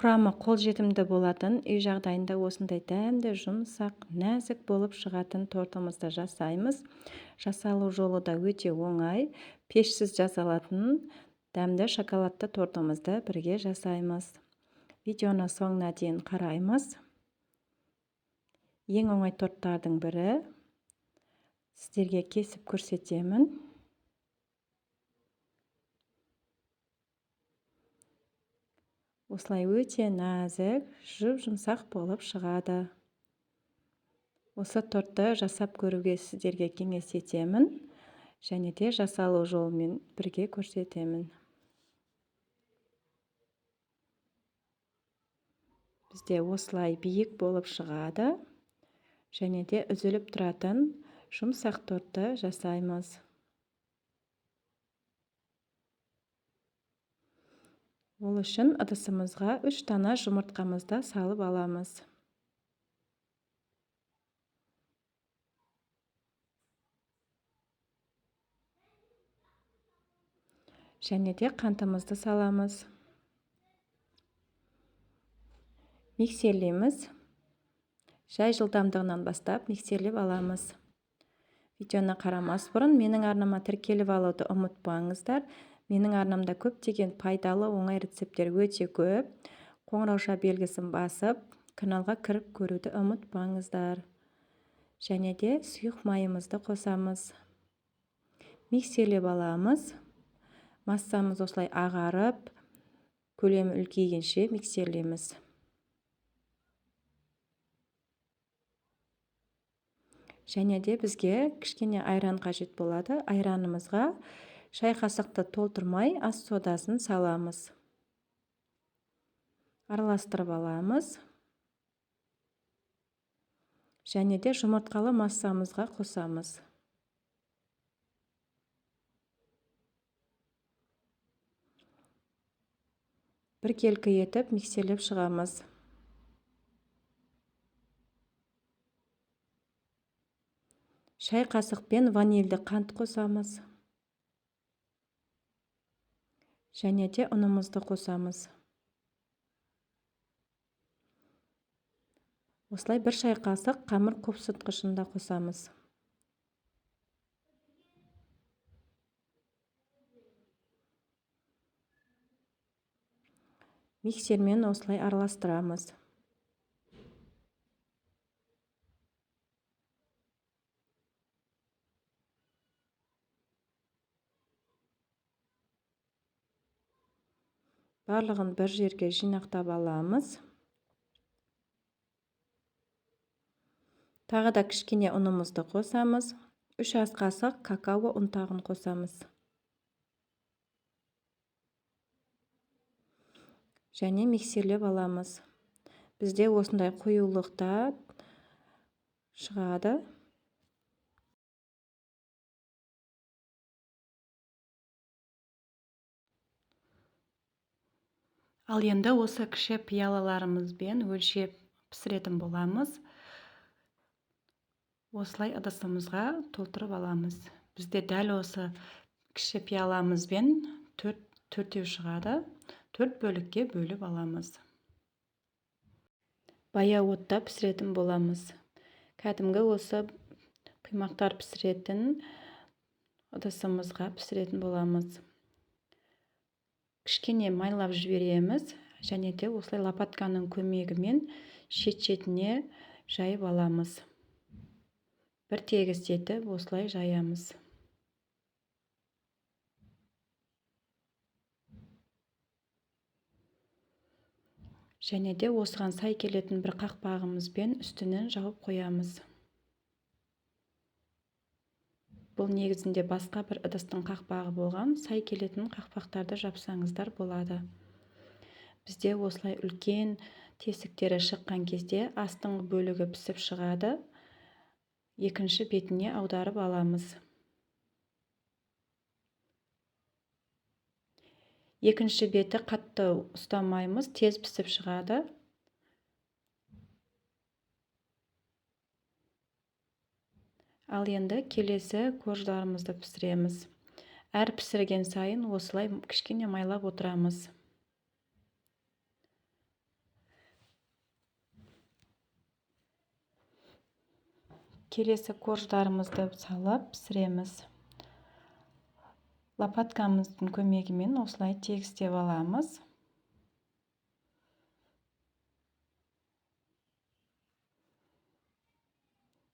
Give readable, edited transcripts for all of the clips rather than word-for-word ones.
Құрамы қолжетімді болатын, үй жағдайында осындай дәмді, жұмсақ, нәзік болып шығатын тортымызды жасаймыз. Жасалу жолы да өте оңай. Пешсіз жасалатын дәмді шоколадты тортымызды бірге жасаймыз. Видеоны соңына дейін қараймыз. Ең оңай торттардың бірі. Сіздерге кесіп көрсетемін. Осылай өте нәзік, жұп-жұмсақ болып шығады. Осы тортты жасап көруге сіздерге кеңес етемін. Және де жасалу жолымен бірге көрсетемін. Бізде осылай биік болып шығады. Және де үзіліп тұратын жұмсақ тортты жасаймыз. Ол үшін ыдысымызға 3 дана жұмыртқамызды салып аламыз. Және де қантымызды саламыз. Миксерлейміз. Жай жылдамдығынан бастап миксерлеп аламыз. Видеоны қарамас бұрын менің арнама тіркеліп алуды ұмытпаңыздар. Менің арнамда көптеген пайдалы оңай рецепттер өте көп. Қоңырауша белгісін басып, каналға кіріп көруді ұмытпаңыздар. Және де сұйық майымызды қосамыз. Миксерлеп аламыз. Массамыз осылай ағарып, көлемі үлкейгенше миксерлейміз. Және де бізге кішкене айран қажет болады. Айранымызға шай қасықты толтырмай ас содасын саламыз. Араластырып аламыз. Және де жұмыртқалы массамызға қосамыз. Біркелкі етіп миксерлеп шығамыз. Шай қасықпен ванильді қант қосамыз. Және де ұнымызды қосамыз. Осылай бір шай қасық қамыр қопсытқышын да қосамыз. Миксермен осылай араластырамыз. Барлығын бір жерге жинақтап аламыз. Тағы да кішкене ұнымызды қосамыз. 3 ас қасық какао ұнтағын қосамыз. Және миксерлеп аламыз. Бізде осындай қоюлықта шығады. Ал енді осы кіші пиялаларымызбен өлшеп пісіретін боламыз. Осылай ыдысымызға толтырып аламыз. Бізде дәл осы кіші пияламызбен төртеу шығады. 4 бөлікке бөліп аламыз. Баяу отта пісіретін боламыз. Кәдімгі осы құймақтар пісіретін ыдысымызға пісіретін боламыз. Кішкене майлап жібереміз, және де осылай лопатканың көмегімен шет-шетіне жайып аламыз. Бір тегістетіп осылай жаямыз. Және де осыған сай келетін бір қақпағымызбен үстінен жауып қоямыз. Бұл негізінде басқа бір ыдыстың қақпағы болған, сай келетін қақпақтарды жапсаңыздар болады. Бізде осылай үлкен тесіктері шыққан кезде астыңғы бөлігі пісіп шығады. Екінші бетіне аударып аламыз. Екінші беті қатты ұстамаймыз, тез пісіп шығады. Ал енді келесі коржларымызды пісіреміз. Әр пісірген сайын осылай кішкене майлап отырамыз. Келесі корждарымызды салып пісіреміз. Лопаткамыздың көмегімен осылай тегістеп аламыз.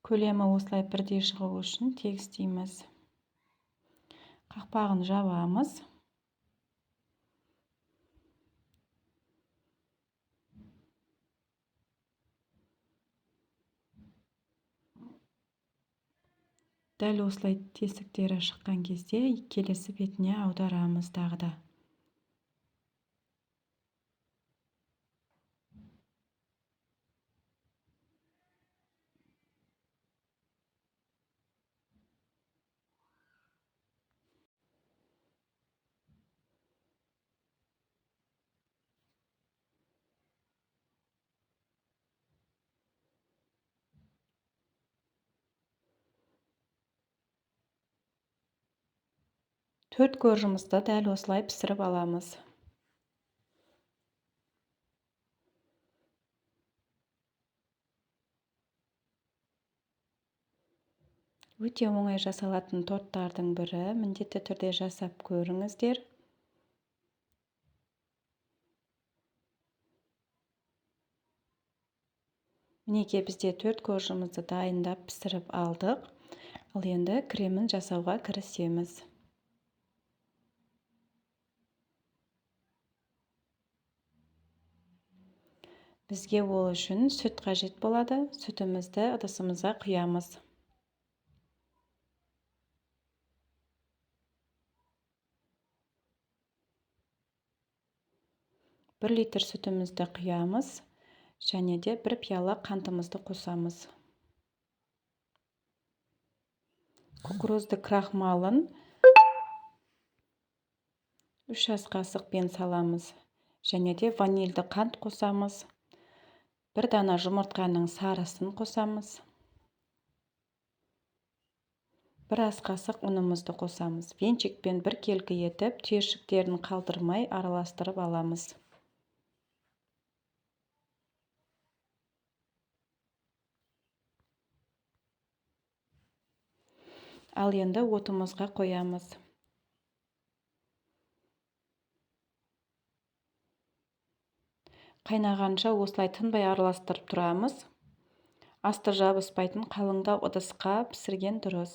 Көлемі осылай бірдей шығу үшін тегістейміз. Қақпағын жабамыз. Дәл осылай тесіктері шыққан кезде келесі бетіне аударамыз тағы да. Төрт коржымызды дәл осылай пісіріп аламыз. Өте оңай жасалатын торттардың бірі, міндетті түрде жасап көріңіздер. Мінекей бізде 4 коржымызды дайындап пісіріп алдық. Ал енді кремін жасауға кірісеміз. Бізге ол үшін сүт қажет болады. Сүтімізді ыдысымызға құямыз. 1 литр сүтімізді құямыз және де 1 пиала қантымызды қосамыз. Кукурузды крахмалын 3 ас қасықпен саламыз және де ванильді қант қосамыз. 1 дана жұмыртқаның сарысын қосамыз. 1 ас қасық ұнымызды қосамыз. Венчикпен біркелкі етіп, түйіршіктерін қалдырмай араластырып аламыз. Ал енді отымызға қоямыз. Қайнағанша осылай тынбай араластырып тұрамыз. Асты жабыспайтын қалыңдау ыдысқа пісірген дұрыс.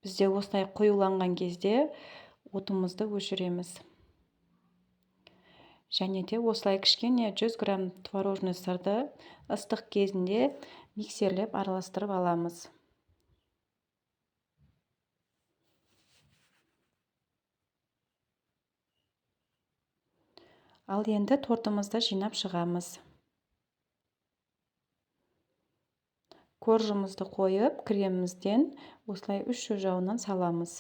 Бізде осылай қоюланған кезде отымызды өшіреміз. Және де осылай кішкене 100 грамм творожный сырды ыстық кезінде миксерлеп араластырып аламыз. Ал енді тортымызды жинап шығамыз. Коржымызды қойып, кремімізден осылай 3 жауынан саламыз.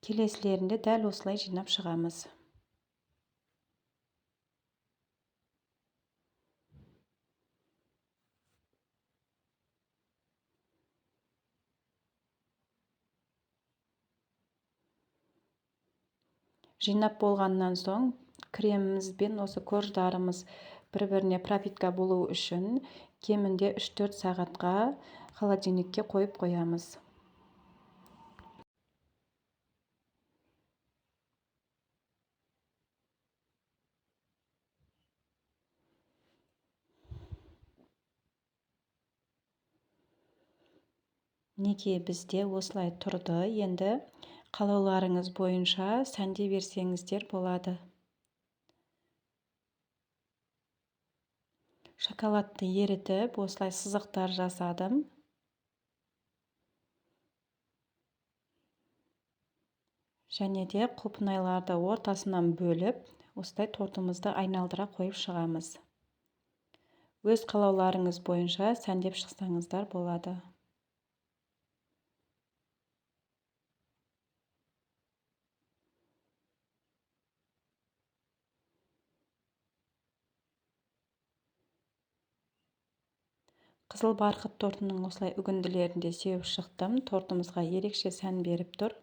Келесілерінде дәл осылай жинап шығамыз. Жинап болғаннан соң кремімізбен осы корждарымыз бір-біріне пропитка болу үшін кемінде 3-4 сағатқа холодильникке қойып қоямыз. Мінекей бізде осылай тұрды. Енді қалауларыңыз бойынша сәндей берсеңіздер болады. Шоколадты ерітіп, осылай сызықтар жасадым. Және де құлпынайларды ортасынан бөліп, осылай тортымызды айналдыра қойып шығамыз. Өз қалауларыңыз бойынша сәндеп шықсаңыздар болады. Қызыл барқыт тортының осылай үгінділерін де сеуіп шықтым. Тортымызға ерекше сән беріп тұр.